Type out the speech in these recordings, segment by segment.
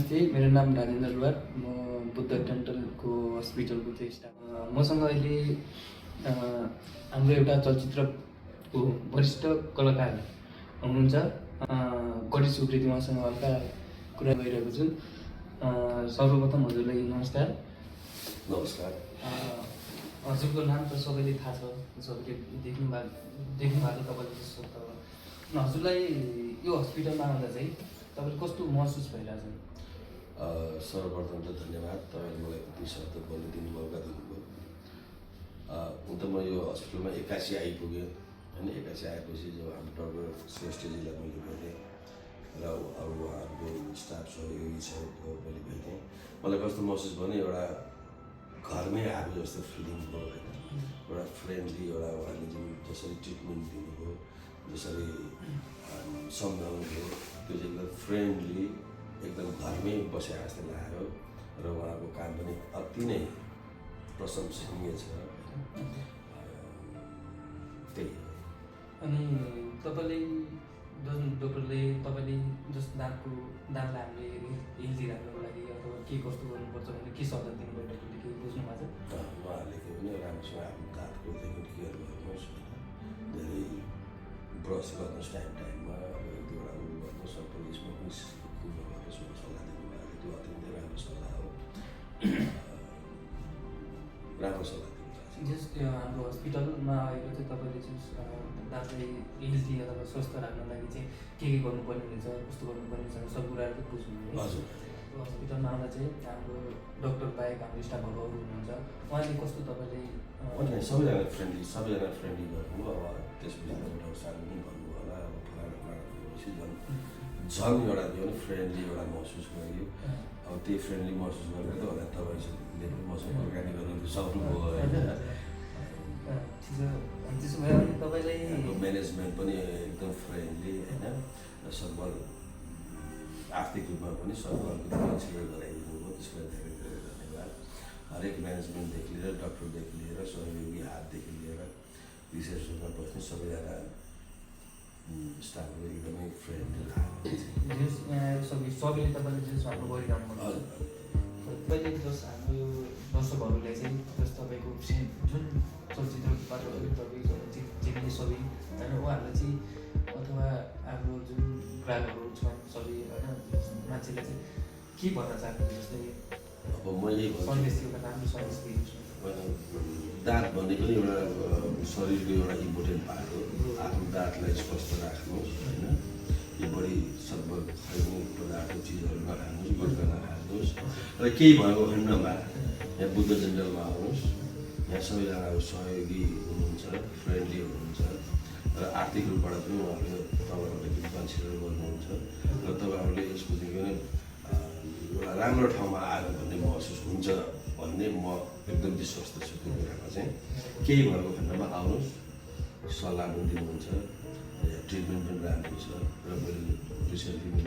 नमस्ते, मेरो नाम राजेन्द्र लुवार। म बुद्ध डेन्टलको हस्पिटलको चाहिँ स्टाफ। मसँग अहिले हाम्रो एउटा चलचित्रको वरिष्ठ कलाकार हुनुहुन्छ गणेश उप्रेती, उहाँसँग हल्का कुरा गरिरहेको छु। सर्वप्रथम हजुरलाई नमस्कार। नमस्कार। हजुरको नाम त सबैले थाहा छ, सबैले देख्नु भएको तपाईँले जस्तो त। हजुरलाई यो हस्पिटलमा आउँदा चाहिँ तपाईँले कस्तो महसुस भइरहेछ? सर्वप्रथम त धन्यवाद, तपाईँले मलाई दुई शब्द बोल्न दिने मौका दिनुभयो। हुन त म यो हस्पिटलमा 81 आइपुगेँ होइन। 81 आएपछि जो हाम्रो डक्टर श्रेष्ठजीलाई मैले भेटेँ र अब उहाँहरूको स्टाफ सहयोगी छ मैले भेटेँ। मलाई कस्तो महसुस भने एउटा घरमै आएको जस्तो फिलिङ भयो होइन। एउटा फ्रेन्डली, एउटा उहाँले जुन जसरी ट्रिटमेन्ट दिनुभयो, जसरी सम्झाउनु भयो, त्यो चाहिँ एकदम फ्रेन्डली, एकदम घरमै बसे जस्तो लाग्यो र उहाँको काम पनि अति नै प्रशंसनीय छ। त्यही हो। अनि तपाईँले जुन डक्टरले तपाईँले जस्तो दाँतलाई हामीले हेल्दी राख्नको लागि अथवा के कस्तो गर्नुपर्छ भने के सल्लाह दिनुभयो? डक्टरले के बुझ्नु भएको छ? उहाँहरूले के भने राम्रोसँग आफ्नो दाँतको केयर गर्नुहोस्, धेरै ब्रस गर्नुहोस् टाइममा, एक दुईवटा उयो गर्नुहोस्, सबै स्मोकिङ गर्नुहोस् भन्ने सल्लाह दिनुभएको थियो। त्यो अत्यन्तै राम्रो सल्लाह हो, राम्रो सल्लाह दिनुभएको छ। जस हाम्रो हस्पिटलमा आएको चाहिँ तपाईँले चाहिँ दाँतलाई हेल्दी अथवा स्वस्थ राख्नको लागि चाहिँ के गर्नुपर्ने रहेछ, कस्तो गर्नुपर्ने रहेछ, सब कुराहरू चाहिँ बुझ्नु। हजुर। हस्पिटलमा आउँदा चाहिँ हाम्रो डक्टर बाहेक हाम्रो स्टाफहरू अरू हुनुहुन्छ, उहाँले कस्तो तपाईँले सबैजना फ्रेन्डली गर्नु। अब त्यसपछि डक्टर साहबले पनि भन्नु होला, अब फलाना भनेपछि झन् एउटा त्यो पनि फ्रेन्डली एउटा महसुस गरियो। अब त्यही फ्रेन्डली महसुस गरेर त होला तपाईँले पनि मसँग कुराकानी गर्नु सक्नुभयो होइन। त्यसो भए अनि तपाईँलाई म्यानेजमेन्ट पनि एकदम फ्रेन्डली होइन, सबल आर्थिक रूपमा पनि सबलको कन्सिडर गराइदिनु भयो। त्यसको लागि धेरै धेरै धन्यवाद। हरेक म्यानेजमेन्टदेखि लिएर डक्टरदेखि लिएर सहयोगी हातदेखि लिएर रिसेप्सनमा बस्ने सबैजना स्टाफहरू एकदमै फ्रेन्डली सबैले तपाईँले जस हाम्रो गरिरहनु पर्छ। पहिले जस हाम्रो यो दर्शकहरूलाई चाहिँ जस तपाईँको जुन चलचित्रबाट तपाईँ चिन्ने सबै होइन, उहाँहरूलाई चाहिँ अथवा हाम्रो जुन ग्राहकहरू छन् सबै होइन, मान्छेले चाहिँ के भन्न चाहनुहुन्छ? जस्तै अब मैले सन्देश एउटा राम्रो सन्देश दिनुहोस्। दाँत भन्ने पनि एउटा शरीरको एउटा इम्पोर्टेन्ट पार्ट हो। आफ्नो दाँतलाई स्वस्थ राख्नुहोस् होइन। यो बढी सबल खाने पदार्थ चिजहरू नखानुहोस्, गुट्का नखानुहोस् र केही भएको खण्डमा यहाँ बुद्ध डेन्टलमा आउनुहोस्। यहाँ सबैजनाको सहयोगी हुनुहुन्छ, फ्रेन्डली हुनुहुन्छ र आर्थिक रूपबाट पनि उहाँहरूले तपाईँहरूले कन्सिडर गर्नुहुन्छ र तपाईँहरूले यसको चाहिँ एउटा राम्रो ठाउँमा आयो भन्ने महसुस हुन्छ भन्ने म एकदम विश्वस्त छु। त्यो कुरामा चाहिँ केही भएको खण्डमा आउनुहोस्, सल्लाह पनि दिनुहुन्छ, ट्रिटमेन्ट पनि राम्रो छ र मैले रिसेन्टली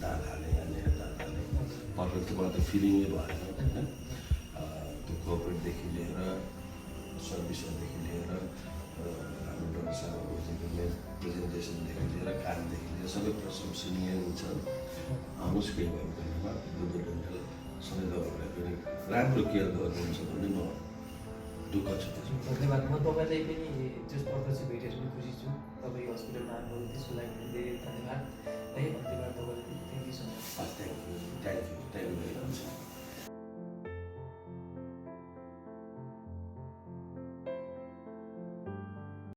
दाँत हालेँ, यहाँ नयाँ दाँत हालेँ, पर्फेक्ट मलाई त फिलिङै भएन होइन। त्यो कोअपरेटदेखि लिएर सर्भिसहरूदेखि लिएर हाम्रो डक्टर साहबहरूको प्रेजेन्टेसनदेखि लिएर कामदेखि लिएर सबै प्रशंसनीय हुन्छ। आउनुहोस्, केही भएको खण्डमा बुद्ध डेन्टल सबै तपाईँहरूलाई पनि राम्रो केयर गर्नुहुन्छ भन्ने म दुःख छु। धन्यवाद। म तपाईँलाई पनि त्यस प्रत्यक्ष भेटेर पनि खुसी छु। तपाईँ हस्पिटलमा आउनुभयो त्यसको लागि धेरै धन्यवाद है। धन्यवाद तपाईँलाई। Thank you so much. Thank you.